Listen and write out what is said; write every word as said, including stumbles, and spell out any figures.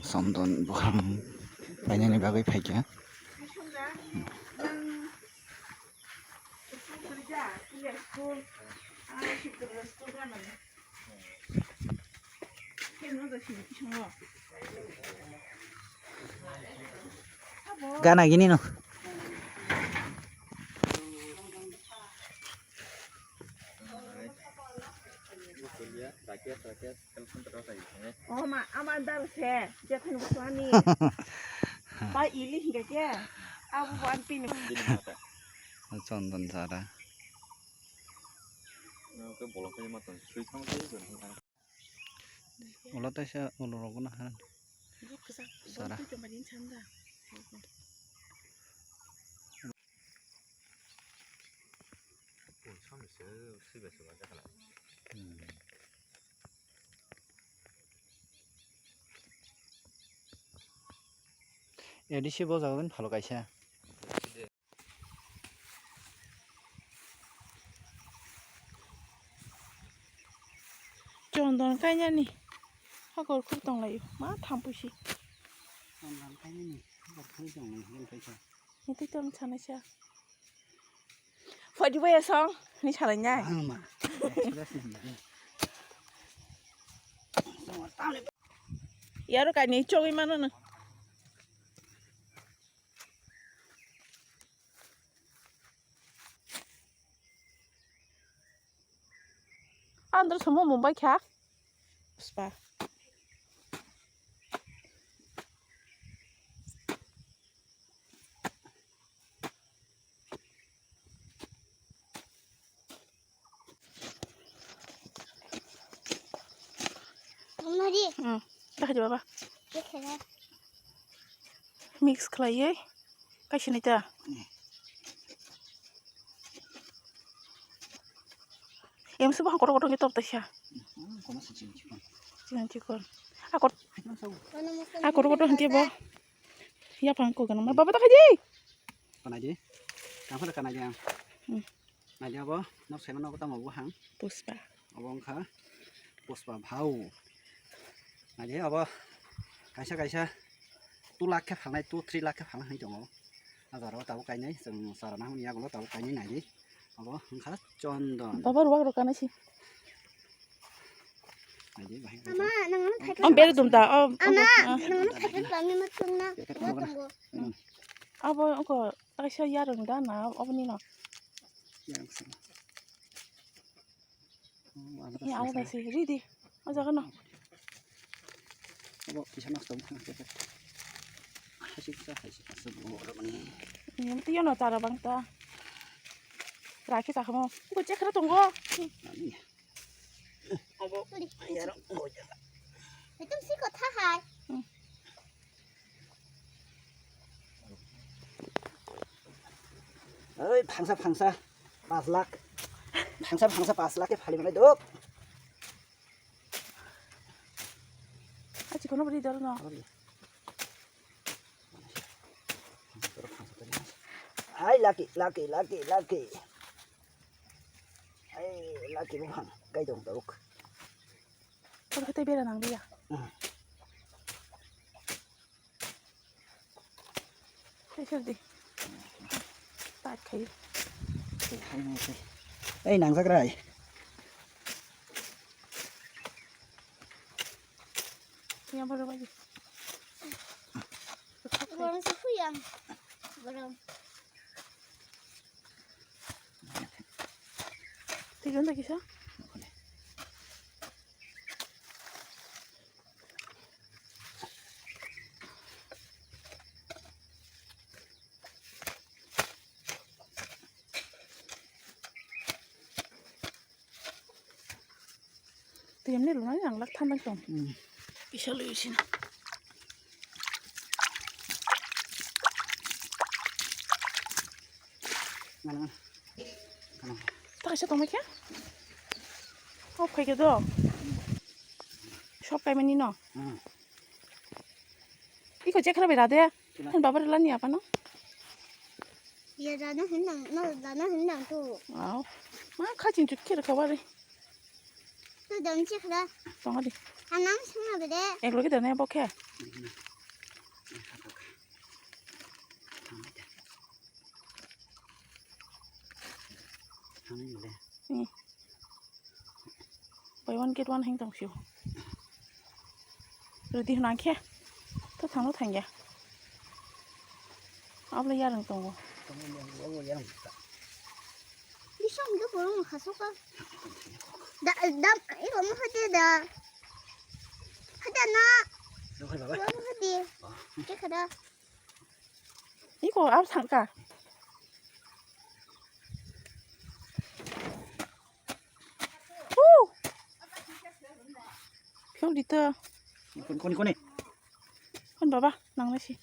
Chondon bukhang painani bagwi phaikha. Gana gini no. Oh, ma, ama dal se, je khani busuani. Ba ili hinga ke, abu ban pin. Chondon sara. Ulo taisa, ulo rogna ha. Sara. Hmm. A D C bo jaga din phalo kaisa. Chondon kainani hakor khur tonglaio, ma thampui si. Chondon kainani hakor khur tonglaio, hwn kaisa. Nitui tong sanaisa. Phoidi bai asong, ni salai nai. Ang ma. Express ni. Yaro kaini chogwi mano no. Andro somo mumbai kha. Spa. Mama di. Hmm. Dah aja baba. Mix khlaiwi kaisa nai ta. Em se bahang kotor kotor hwnkhe top taisa. Chikon chikon. Akor, akor kotor hwnkhe bo. Yaphang kok ganang. Baba ta khaidi. Kanai di. Tangphar kanai di ang. Hmm. Naidi abo, nok saimano abo tamo buhang. Pushpa. Abo wngkha Pushpa bhau. Naidi abo kaisa kaisa two lakh khe phalnai, two three lakh khe phalnai hinwi tongo. Ajaro tabuk kainai, chwng chara nahani yagulo tabuk kainai naidi. Abo wngkha chondon. Baba ruwak rok kanai si. Naidi bahai. Ama, nang ano thaipai. Om beri dum ta, om. Ama, nang ano thaipai pangni ma chwngna. Abo wngkha kaisa yarwng da na, oboni no. Yang sing. Oh, ada. Ini ada sih, ready. Aja kan no. Abo kisa noksa bukha khe. Haisi kisa, haisi kisa, bo oro mani. Ini tiyo no tara bang ta. Rakhi ta khamo. Ko chekra tongo. Ani. Abo. Sorry. Yaro. Itu si kotha hai. Hmm. Oi, phangsa, phangsa, pas lakh. Phangsa, phangsa, pas lakh khe phali manai dok. Achi kono beri dal no. Ai, lucky, lucky, lucky, lucky. Ai, lucky buphang, kai dong dok. Kor kete bera nang dia. Hmm. Tei sir di. Tight khai. Tei khai nai se. Ei, nangjak rai. Yang baru lagi. Orang suhu yang belum. Tiga lagi sih. Tiyam ni rwnai ang lak thandang tong. Hmm. Kisa lui sina. Mana, mana. Mana. Ta kaisa tongmai khe? Off khai khe do. Sob kaimani no. Hmm. Iko je khara bai rade. Chila. Hen baba rela ni apa no? Ya rana hen nang, no rana hen nang tu. Wow. Ma kha ching chuk khe kha bari. Tu don chikra. Tongo di. Anang sungna bede. Ek logi done bo khe. Thangni le. Hmm. Buy one get one heng tong sio. Rudi hwnang khe. To thangno thangya. Abla yarang tongo. Bisong do borong khasoka. Da da iko mo hade da. Hade na. Dokhai baba. Mo hade. Ke khada. Iko ab thangka. Woo! Phiyok di to. Koni, koni, koni. Kon baba, nang nasi.